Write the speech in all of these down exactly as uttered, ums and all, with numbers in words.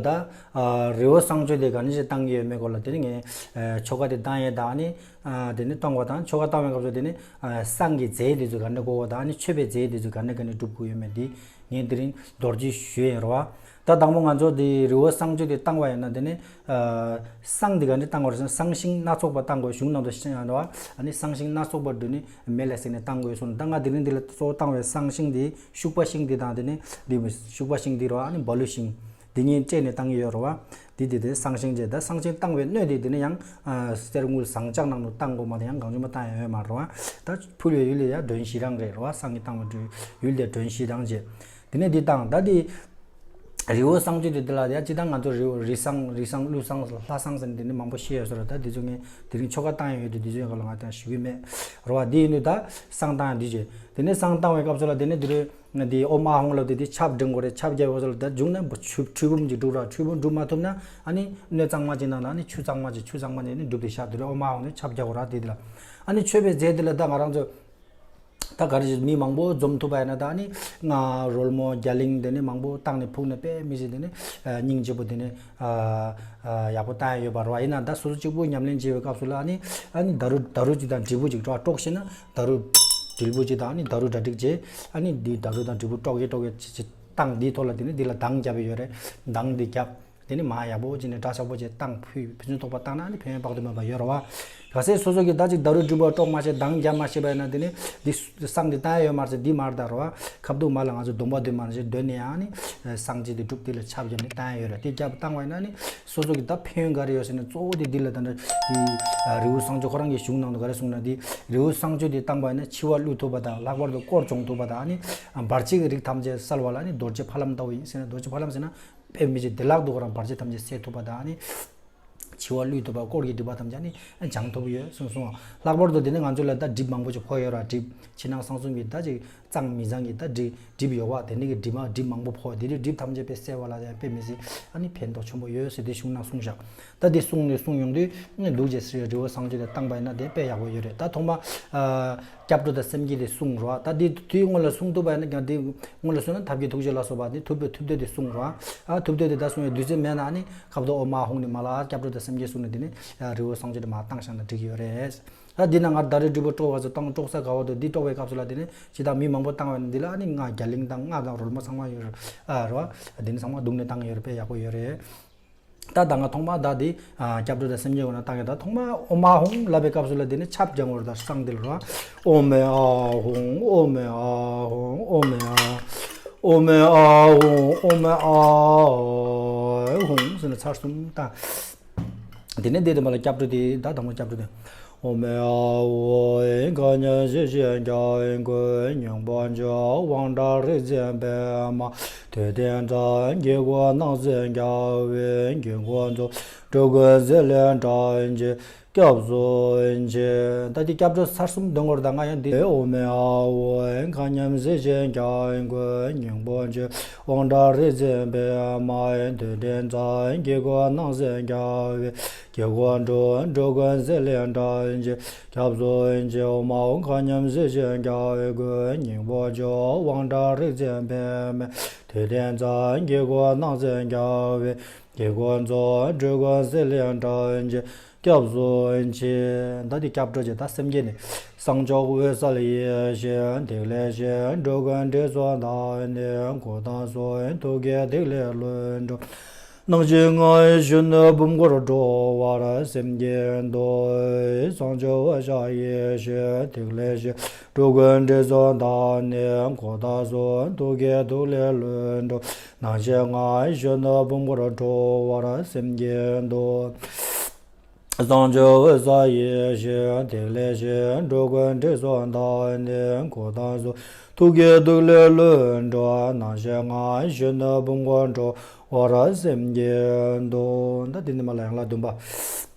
ད་རི་བོ་གསང་མཆོད་དེ་ག་འདྲ་ཞིག་བཏང་གི་ཡོད་མེད་སྐོར་ལ་དེ་ནི་ངས་ཆོ་ག་དེ་བཏང་ཡས་དང་ནི། དེ་ནི་གཏོང་བ་དང་ཆོ་ག་བཏང་བའི་སྐབས་སུ་དེ་ནི་བསང་གི་རྫས་དེ་ཚོ་ག་འདྲ་དགོས་པ་དང་ནི་མཆོད་པའི་རྫས་དེ་ཚོ་ག་འདྲ་ག་འདྲ་སྒྲུབ་དགོས་ཡོད་མེད་དེ་ངས་དེ་རིང་མདོར་བསྡུས་ཞུ་ཡས་ཡིན་རོ། ད་དང་པོ་ང་ཚོ་དེ་རི་བོ་གསང་མཆོད་དེ་བཏང་བ་ཡིན་ན་དེ་ནི་བསང་དེ་ག་འདྲ་བཏང་དགོས་རེད་ཟེར་ན་བསང་ཤིང་སྣ་ཚོགས་པ་བཏང་དགོས། གཞུང་ནང་དུ་ཤིང་ཡང་རོ། ཨ་ནི་བསང་ཤིང་སྣ་ཚོགས་པ་དེ་ནི་མེ་ལ་བསྲེགས་ནས་བཏང་དགོས་གསུངས། ད་ང་དེ་རིང་འདི་ལ་གཙོ་བོ་བཏང་བའི་བསང་ཤིང་དེ་ཤུག་པ་ཤིང་དེ་དང་དེ་ནི་འདི་ཤུག་པ་ཤིང་དེ་རོ། ཨ་ནི་བ་ལུ་ཤིང་། འདི་གཉིས་སྤྲད་ནས་བཏང་གི་ཡོད་རེད་བ། འདི་དེ་དེ་བསང་ཤིང་བྱས། ད་བསང་ཤིང་བཏང་བའི་སྣོད་དེ་དེ་ནི་ཡང་གསེར་དངུལ་ཟངས་ལྕགས་ནང་དུ་བཏང་དགོས་མ་དེ་ཡང་གང་བྱུང་མ་བཏང་ཡ་ཡོད་མ་རེད་བ། ད་ཕུལ་བའི་ཡུལ་ལས་ཡ་མགྲོན་ཤེལ་རང་རེད་རེད་བ། བསང་གི་བཏང་བའི་ཡུལ་དེ་མགྲོན་ཤེལ་རང་བྱས། དེ་ནས་འདི་བཏང་ད་དེ། རི་བོ་གསང་མཆོད་དེ་དེ་ལ་ཡ་སྤྱི་བཏང་ང་ཚོ་རི་བོ་རི་བསང་རི་བསང་ཀླུ་བསང་ལྷ་བསང་ཟེར་ནས་དེ་ནི་མང་པོ་ཤེས་ཡོད་ས་རེད། ད་དེ་ཚོ་ངས་དེ་རིང་ཆོ་ག་བཏང་ཡ་ཡོད་དུས་དེ་ཚོའི་སྐོར་ལ་ང་ད་ཞུ་གི་མེད་རེད་བ། དེ་ཡིན་དུས་ད་བསང་བཏང་ཡ་འདི་བྱས། དེ་ནས་བསང་བཏང་བའི་སྐབས་སུ་ལ་དེ་ནས་དེ་རེད། ང་དེ་ཨོཾ་ཨཱཿཧཱུྃ་ལབ་དེ་དེ་ཆབ་འགྲེང་དགོས་རེད། ཆབ་རྒྱག་པའི་སྐབས་སུ་ལ་ད་མཇུག་ན་ཁྲུས་ཕུང་ཅིག་འགྲུབ་ར། ཁྲུས་ཕུང་འགྲུབ་མ་ཐུབ་ན་ཨ་ནི་སྣོད་གཙང་མ་ཅིག་ནང་ལ་ཨ་ནི་ཆུ་གཙང་མ་ཅིག་ཆུ་གཙང་མ་ནས་ནི་འགྲུབ་དེ་ཤ་དེ་རེད། ཨོཾ་ཨཱཿཧཱུྃ་ནས་ཆབ་རྒྱག་དགོས་ར། དེ་དེ་ལ་ཨ་ནི་མཆོད་པའི་རྫས་དེ་ལ་ད་ང་རང་ཚོ་ད་ག་རེ་ཞིག་མི་མང་པོ་འཛོམས་ཐུབ་པ་ཡིན་ན་ད་ཨ་ནི་ང་རོལ་མོ་རྒྱ་གླིང་དེ་ནི་མང་པོ་བཏང་ནས་ཕུག་ནས་དཔེ་མི་ཞིག་དེ་ནི་སྙིང་རྗེ་པོ་དེ་ནི་ཡག་པོ་བཏང་ཡ་ཡོད་པ་རེད་བ། ཡིན་ན་ད་སོ་སོ་གཅིག་པུ་ཉམས་ལེན་བྱེད་པའི་སྐབས་སུ་ལ་ཨ་ནི་ཨ་ནི་ད་རུ་ད་རུ་ཅིག་དང་དྲིལ་བུ་ཅིག་དཀྲོག་དཀྲོག་ཤེས་ན་ད་རུ་དྲིལ་བུ་ཅིག་དང་ཨ་ནི་ད་རུ་གྲ་སྒྲིག་བྱས། ཨ་ནི་འདི་ད་རུ་དང་དྲིལ་བུ་དཀྲོག་གེ་དཀྲོག་གེ་ཅི་ཅི་བཏང་འདིའི་ཐོག་ལ་དེ་ནི་འདི་ལ་གདང་བརྒྱབ་པ་ཡོད་རེད། གདང་འདི་བརྒྱབ། དེ་ནི་མ་ཡག་པོ་ཅིག་ནས་འདྲ་ཆགས་པོ་ཅིག་བཏང་ཕུལ་ཕུན་སུམ་ཚོགས་པ་བཏང་ན་ནི་ཕན་ཡོན་དཔག་ཏུ་མེད་པ་ཡོད་རེད་བ། གལ་སྲིད་སོ་སོ་གིས་ད་ཅིག་ད་རུ་དྲིལ་བུ་དཀྲོག་མ་ཤེས་གདང་བརྒྱབ་མ་ཤེས་པ་ཡིན་ན་དེ་ནི་འདི་བསང་འདི་བཏང་ཡ་ཡོད་མ་རེད་ཟེར་འདི་མ་རེད་ད་རེད་བ། ཁ་ཐུག་མ་ལ་ང་ཚོ་སྡོམ་པ་འདོན་མ་ནས་སྡོད་ནས་ཡང་ནི་བསང་ཅིག་འདི་སྒྲུབ་འདི་ལ་ཆབ་བརྒྱབ་ནས་བཏང་ཡ་ཡོད་རེད། དེ་བརྒྱབ་བཏང་བ་ཡིན་ན་ནི་སོ་སོ་གིས་ད་ཕན་ཡོན་ག་རེ་ཡོད་ཟེར་ན་གཙོ་བོ་དེ་འདི་ལ་ད་འདྲ་འདི་རི་བོ་གསང་མཆོད་ཁོ་རང་གི་གཞུང་ནང་དུ་ག་རེ་གསུངས་ན་འདི་རི་བོ་གསང་མཆོད་འདི་བཏང་བ་ཡིན་ན་འཆི་བ་བསླུ་ཐུབ་པ་དང་ལྷག་པར་དུ་དཀོར་སྦྱོང་ཐུབ་པ་དང་ནི་བར་ཆད་ཀྱི་རིགས་ཐམས་ཅད་བསལ་བ་ལ་ནི་རྡོ་རྗེ་ཕ་ལམ་ལྟ་བུ་ཡིན་ཟེར་ན་རྡོ་རྗེ་ཕ་ལམ་ཟེར་ན། དཔེ་མི་སྲིད་བདེ་བླག་ཏུ་ཁོ་རང་བར་ཆད་ཐམས་ཅད་སེལ་ཐུབ་པ་དང་ནི། འཆི་བ་བསླུ་ཐུབ་པ་དཀོར་གྱི་སྒྲིབ་པ་ཐམས་ཅད་ནི་སྦྱང་ཐུབ་ཡོད་གསུངས་སོང་། ལྷག་པར་དུ་དེ་ནི་ང་ཚོ་ལ་ད་གྲིབ་མང་པོ་ཅིག་ཕོག་ཡོད་ར། གྲིབ་ཕྱི་ནང་གསང་གསུམ་གྱི་ད་ཅིག་གཙང་མི་གཙང་གི་ད་གྲིབ་གྲིབ་ཡོད་བ། དེ་ནི་གི་གྲིབ་མ་གྲིབ་མང་པོ་ཕོག་དེ་དུས་གྲིབ་ཐམས་ཅད་དཔེ་སེལ་བ་ལ་ཡང་དཔེ་མི་སྲིད་ཨ་ནི་ཕན་ཐོགས་ཆེན་པོ་ཡོད་ཟེར་དེ་གཞུང་ནང་གསུངས་བཞག་ད་དེ་གསུངས་ནས་གསུངས་ཡོང་དུས་ནི་འདུག་ཅེས་ཟེར་རི་བོ་གསང་མཆོད་དེ་བཏང་པ་ཡིན་ན་དེ་དཔེ་ཡག་པོ་ཡོད་རེད། ད་ཐོག་མ། སྐྱབས་འགྲོ་དང་སེམས་བསྐྱེད་དེ་གསུངས་རོགས། ད་དེ་དུས་སྔོན་ལ་གསུངས་ཐུབ་པ་ཡིན་ན་ཀྱང་དེ་སྔོན་ལ་གསུངས་ན་ཐབས་མཁས་ཐུགས་རྗེ་ལ་སོགས་པ་དེ་ཐུབ་པའི་ཐུབ་བསྟན་དེ་གསུངས་རོགས། ཨ་ཐུབ་བསྟན་དེ་ད་གསུངས་ཡོད་དུས་ཚོད་མེད་ན་ནི་ཁབ་ཏུ་ཨོ་མ་ཧོང་ནི་མ་ལ་སྐྱབས་འགྲོ་དང་སེམས་བསྐྱེད་གསུངས་ནས་དེ་ནི་རི་བོ་གསང་མཆོད་དེ་མ་བཏང་བཞག་ན་འགྲིག་གི་ཡོད་རེད། ད་འདི་ན་ང་ད་རེས་སྒྲུབ་པ་དཀྲོག་བ་ཚོ་བཏང་དཀྲོག་ས་ག་བ་དུ་འདི་དཀྲོག་པའི་སྐབས་སུ་ལ་དེ་ནི་ཇི་ལྟར་མི་མང་པོ་བཏང་བ་ཡིན་ན་འདི་ལ་ནི་ང་རྒྱ་གླིང་དང་ང་དང་རོལ་མོ་ཚང་མ་ཡོད་རེད། ཨ་རོ་དེ་ནི་ཚང་མ་བརྡུངས་ནས་བཏང་ཡོད་རེད། དཔེ་ཡག་པོ་ཡོད་རེད། ད་ད་ང་ཐོག་མ་ད་དེ་སྐྱབས་འགྲོ་དང་སེམས་བསྐྱེད་འོ་ན་བཏང་གི་ད་ཐོག་མ་ཨོ་མ་ཧོང་ལབ་པའི་སྐབས་སུ་ལ་དེ་ནི་ཆབ་རྒྱང་བོར་ད་སང་དེ་ལ་ར་ཨོ་མེ་ཨ་ཧོང་ཨོ་མེ་ཨ་ཧོང་ཨོ་མེ་ཨ་ཨོ་མེ་ཨ་ཧོང་ཟེར་ནས་ཚར་གསུམ་བཏང་། དེ་ནས་དེ་དེ་མ་ལ་སྐྱབས་འགྲོ་དེ་ད་དང་པོ་སྐྱབས་འགྲོ་དེ། ཨོ་མེ་ཨ་ཨོ་ཨེ་མཁའ་མཉམ་ཞི་ཞིང་རྒྱ་མགོན་སྙིང་པོ་འབྱུང་དབང་དྲག་རིག་འཛིན་པདྨ་དུས་མཐའི་མཛད་དཀྱིལ་འཁོར་སྣང་སྲིད་རྒྱལ་བའི་དཀྱིལ་འཁོར་མཛོད་འགྲོ་མགོན་ཟིལ་གནོན་དྲག་ཅིང་སྐྱབས་སུ་མཆི། ད་དེ་སྐྱབས་འགྲོ་ཚར་གསུམ་འདོན་དགོས་རེད། ད་ང་ཡང་འདི་ཨོ་མེ་ཨ་ཨོ་ཨེ་མཁའ་མཉམ་ཞི་ཞིང་རྒྱ་མགོན་སྙིང་པོ་འབྱུང་དབང་དྲག་རིག་འཛིན་པདྨ་དུས་མཐའི་མཛད་དཀྱིལ་འཁོར་སྣང་སྲིད་རྒྱལ་བའི་དཀྱིལ་འཁོར་མཛོད་འགྲོ་མགོན་ཟིལ་གནོན་དྲག་ཅིང་སྐྱབས་སུ་མཆི། ཨོ་མ་ཨོ་མཁའ་མཉམ་ཞི་ཞིང་རྒྱ་མགོན་སྙིང་པོ་འབྱུང་དབང་དྲག་རིག་འཛིན་པདྨ་དུས་མཐའི་མཛད་དཀྱིལ་འཁོར་སྣང་སྲིད་རྒྱལ་བའི་དཀྱིལ་འཁོར་མཛོད་འགྲོ་མགོན་ཟིལ་གནོན་དྲག་ཅིང་སྐྱབས་སུ་མཆི། ད་དེ་སྐྱབས་འགྲོ་བྱེད་ད་སེམས་བསྐྱེད་ནི། གསང་མཆོག་འོད་གསལ་ཡེ་ཤེས་ཐིག་ལེ་བཞིན། འགྲོ་ཀུན་འདྲེས་སུ་བདག་ནི་གོ་དང་གསུམ། ཐུགས་ཀྱི་ཐིག་ལེ་ལྷུན་གྲུབ་སྣང་ཞིང་མངོན་ཞིང་བཞུགས་ནས་བུམ་འཁོར་འགྲོ་བར་སེམས་བསྐྱེད་དོ། གསང་མཆོག་འོད་གསལ་ཡེ་ཤེས་ཐིག་ལེ་བཞིན། འགྲོ་ཀུན་འདྲེས་སུ་བདག་ནི་གོ་དང་གསུམ། ཐུགས་ཀྱི་ཐིག་ལེ་ལྷུན་གྲུབ་སྣང་ཞིང་མངོན་ཞིང་བཞུགས་ནས་བུམ་འཁོར་འགྲོ་བར་སེམས་བསྐྱེད་དོ། གསང་མཆོག་འོད་གསལ་ཡེ་ཤེས་ཐིག་ལེ་བཞིན། འགྲོ་ཀུན་འདྲེས་སུ་བདག་ནི་གོ་དང་གསུམ། ཐུགས་ཀྱི་ཐིག་ལེ་ལྷུན་གྲུབ་སྣང་ཞིང་མངོན་ཞིང་བཞུགས་ནས་བུམ་འཁོར་འགྲོ་བར་སེམས་བསྐྱེད་དོ། ད་དེ་ནས་མ་ལ་ཡང་ལ་བདུན་པ།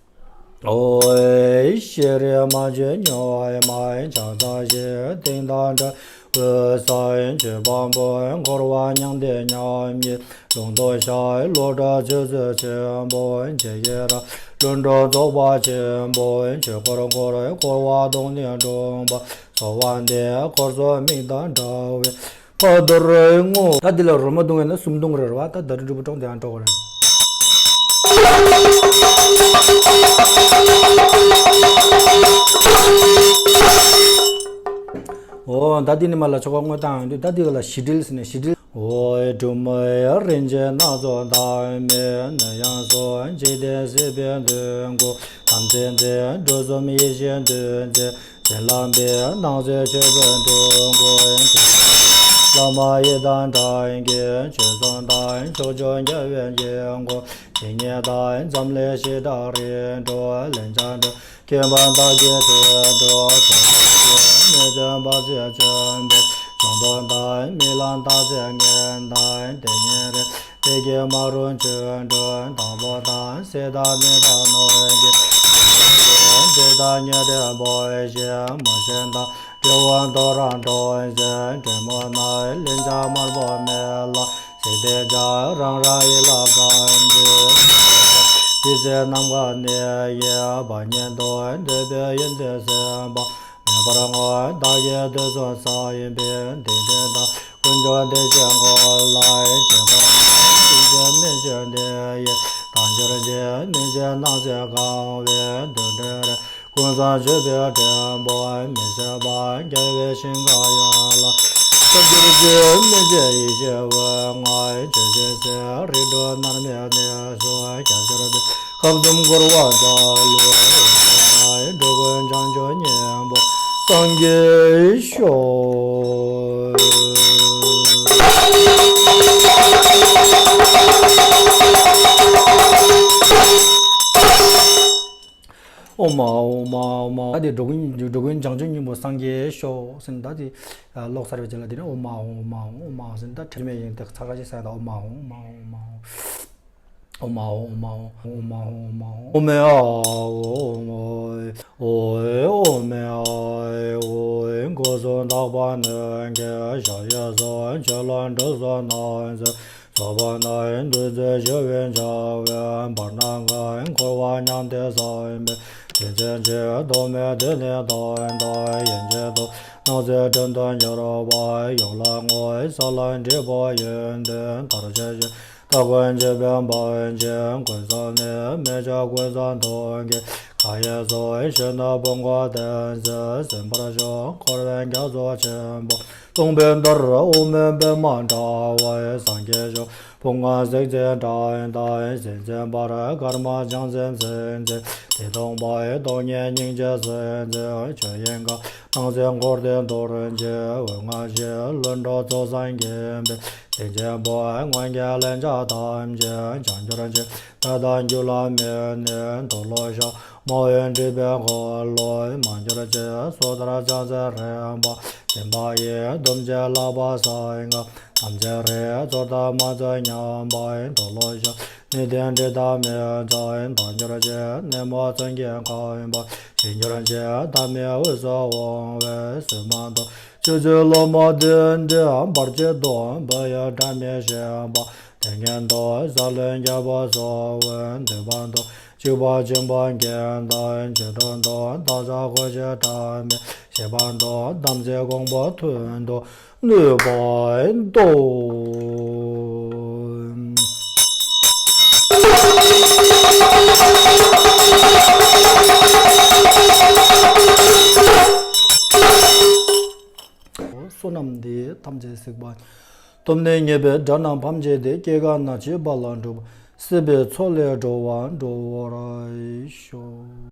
ཨོ་ཨེ་ཤེས་རིག་མ་བཅོས་མྱོང་བའི་མ་ཡིན་ཕྱག་འཚལ་ཞིང་དེང་དང་འདྲ་འོད་གསལ་ཡིན་ཆོས་དཔང་པོ་འཁོར་བ་མྱང་འདས་མཉམ་ཉིད། ལུང་དུ་ཤར་བའི་བློ་གྲགས་ཆོས་ཚུལ་ཆེན་པོ། འཇིགས་བྱེད་རང་ལུས་འགྲོ་རྫོགས་པ་ཆེན་པོ། ཆོས་འཁོར་བསྐོར་བའི་འཁོར་བ་སྟོང་ནས་འགྲོ་བ་ཚོགས་པ་འདི་འཁོར་ཚོགས་མིག་དང་འདྲ་བའི་ཕ་རོལ་ངོ་། ད་འདི་ལ་རོལ་མོ་བརྡུང་བས་ན་གསུམ་བརྡུང་རེད་བ། ད་ད་རུ་འགྲུབ་པ་གྲོང་དེ་ཡང་འགྲོ་གི་རེད། འོ་ད་འདི་ནི་མ་ལ་ཆོ་ག་དངོས་བཏང་ཡོང་དུས་ད་འདི་ག་ལ་ཞི་དྲིལ་ཟེར་ནས་ཞི་དྲིལ། འོ་སྒྲུབ་མོའི་རིན་ཆེན་སྣ་ཚོགས་བདག་མེད་ནི་ཡང་སོ་འཇིག་རྟེན་སྲིད་པའི་མདུན་སྒོ་དམ་ཚིག་འཛིན་འགྲོ་གསུམ་ཡིད་བཞིན་འདུལ་འཛིན་བྱིན་རླབས་པའི་སྣང་སྲིད་ཆོས་ཀུན་སྒྲུབ་མགོན་བླ་མ་ཡི་དམ་དྲག་གི་ཆོས་སྲུང་དང་ཕྱོགས་བཅུ་རྒྱལ་བའི་དཀྱིལ་འཁོར་དེ་ཉིད་དང་འཛམ་གླིང་ཞི་དྲག་རིམ་གྲོ་ལན་ཆགས་འགྲོ། མཁྱེན་པ་བདག་གིས་དོན་གྲུབ་ཐོབ་པའི་ཕྱིར། སྣོད་ལྡན་དཔལ་བརྩེགས་ཆེན་པོའི་འབྱུང་པོ་དང་རྨི་ལམ་སྟག་རྩེ་ངན་དང་དེ་ཉིད་རེད། དེ་གི་མ་རུངས་ཆོ་འཕྲུལ་དང་པོ་དང་སྲིད་དང་ནི་དང་ནོར་གྱི་འདོད་དང་ཉེ་འབྲེལ་པོ་ཞེས་མོ་ཤེས་དང་འབྲས་བུ་དོ་རང་གྲོང་གསེབ་འདྲེ་མོ་ནག་ལན་ཆགས་དམར་པོ་མེ་ལ། སྲིད་པའི་བྱ་རང་རང་ཡིད་ལ་གང་འདུལ། ཇི་སྲིད་ནམ་མཁའ་ནི་ཡིན་པ་ཉིད་དུ་འདོད་པའི་ཡོན་ཏན་སེམས་དཔའ་མེད་པར་བསྔོ། བདག་གི་དུས་གསུམ་ས་ཡིན་པའི་དེ་འདྲའི་བདག་ཀུན་འབྱུང་བདེ་གཤེགས་མགོན་ལ་བྱེད་པ་ནི། ཀུན་གཞི་སྨིན་བྱེད་འདི་ཡིས་དལ་འབྱོར་གྱི་སྨིན་བྱེད་སྣང་སྲིད་གང་བའི་དུད་འགྲོའི་རིགས། ཀུན་བཟང་སྤྱོད་པའི་བྲན་པོ་མི་ཟད་པ། རྒྱལ་བའི་ཞིང་ཁམས་ཡོངས་ལ་སྐྱབས་གྱུར་ཅིག་སྨིན་བྱེད་ཡེ་ཤེས་འོད་ལྔ་ཆོས་ཅན་གསེར། རིགས་དྲུག་མནར་མེད་གནས་སུ་སྐྱབས་གྱུར་པའི། ཁམས་གསུམ་འཁོར་བ་འདས་ལས་འགྲོ་ཀུན་བྱང་ཆུབ་སྙིང་པོ་སངས་རྒྱས་ཤོག། ཨོ་མ་ཨོ་མ་ཨོ་མ། ད་དེ་འགྲོ་ཀུན་འགྲོ་ཀུན་བྱང་ཆུབ་སྙིང་པོ་སངས་རྒྱས་ཤོག་ཟེར་ནས་ད་དེ་ཀློག་ཚར་བའི་རྗེས་ལ་དེ་ནས་ཨོ་མ་ཨོ་མ་ཨོ་མ་ཟེར་ནས་ད་དྲི་མེད་ཡོན་ཏན་ཚར་ཁ་ཅིག་ཟེར་ད་ཨོ་མ་ཨོ་མ་ཨོ་མ་ཨོ་མ་ཨོ་མ་ཨོ་མ་ཨོ་མ་ཨོ་མ་ཨོ་མ་ཨོ་མ་ཨོ་མ་ཨོ་མ་ཨོ་མ་ཨོ་འཁོར་གསུམ་དག་པ་ནི་གེ་ཞབས་གཡས་སུ་མཆོད་ལ་འབྲུ་གསུམ་བསྣམས་ཤིང་། ཚོགས་པ་ནི་བདུད་རྩི་ཞུ་བའི་ཆར་པས་འབར་ནམ་མཁའི་འཁོར་བ་མྱང་སྟེ་སངས་པའི་དེ་ཚེ་ཆེས་ཐོག་མའི་དུས་ནས་ད་ལྟ་ཡན་ཆད་དུ་སྣང་སྲིད་དྲུང་དུ་གྱུར་པ་ཡོངས་ལ་ངོ་ས་ལ་འདྲིས་པ་ཡོན་ཏན་དར་ཕྱིན་ཆད། སྟ་གོན་བྱེད་པའི་འབངས་ཆེན་ཀུན་བཟང་ནི་མི་ཕྱེད་ཀུན་བཟང་མཐུ་ཡིས། མཁའ་ཡི་མཚོ་ཞིང་ནི་བུམ་འཁོར་ལྡན་ཟེར། ཟིན་པར་ཤོག་འཁོར་བའི་རྒྱ་མཚོ་ཆེན་པོ་སྟོང་པའི་མཐར། དབུ་མའི་པདྨ་འདྲ་བའི་སངས་རྒྱས་ཤོག་ཕུང་ཁམས་སྲེག་བྱེད་དགྲ་དང་སེམས་ཅན་པར། ཀརྨ་བྱང་སེམས་སེམས་ཅན་དེ་སྟོང་པ་ཡི། སྟོང་ཉིད་སྙིང་རྗེ་སེམས་ཅན་ཆོས་དབྱིངས་ཀ། སྣང་སྲིད་འཁོར་འདས་གདུལ་བྱའི་འོད་ལྔ་ཞིག་ལྷུན་གྲུབ་ཚོགས་བསགས་མཁྱེན་པའི་དེ་ཆེན་པོ། མངོན་དགའི་ལན་ཆགས་ཐམས་ཅད་བྱང་གྱུར་ཅིག་ད་ལྟ་རྒྱུད་ལ་མེད་ནས་མཐོལ་ལོ་བཤགས། མ་འོངས་སྒྲིབ་པའི་འཁོར་ལོ་མ་གྱུར་ཅིག་སོ་ཐར་བྱང་སེམས་རིམ་པ་བདུན་པ་ཡི། སྡོམ་བྱེད་ལྷག་པ་སེམས་ཀྱི་དམ་ཚིག་རིག། ཚོགས་དང་མ་ཚོགས་མཉམ་པ་མཐོལ་ལོ་བཤགས། ནུས་ལྡན་དྲི་དང་མེ་བཙའ་དལ་འབྱོར་ཅན། ནད་མུག་མཚོན་གྱིས་ཁེངས་པ་ཞི་གྱུར་ཅིག་ཐ་མལ་དབུས་སུ་འོང་བའི་བསོད་མ་དང་། ཆོས་ཚུལ་ལོ་མ་བདུན་ལྡན་བར་ཆད་སྡོམ་པ་ཡི། སྒྲ་མི་ཤེས་པ་ཐེག་དམན་དང་། ས་བློན་རྒྱལ་པོ་སོགས་འདུས་པ་དང་། བཅུ་པ་སྦྱིན་པ་མཁན་དང་ཆོས་གྲོགས་དང་། བདག་ཅག་གོས་ཆེན་སྒྲ་མི་ཤེས་པ་དང་། དམ་ཚིག་གོང་བུ་མཐུན་དུ་ནུས་པ་མཐོང་། བསོད་ནམས་འདི་ཡིས་ཐམས་ཅད་གཟིགས་པ་ཉིད། ཐོབ་ནས་ཉེས་པའི་དགྲ་རྣམས་ཕམ་བྱས་ཏེ། སྐྱེ་རྒ་ན་འཆིའི་རྦ་རླབས་འཁྲུགས་པ། སྲིད་པའི་མཚོ་ལས་འགྲོ་བ་སྒྲོལ་བར་ཤོག།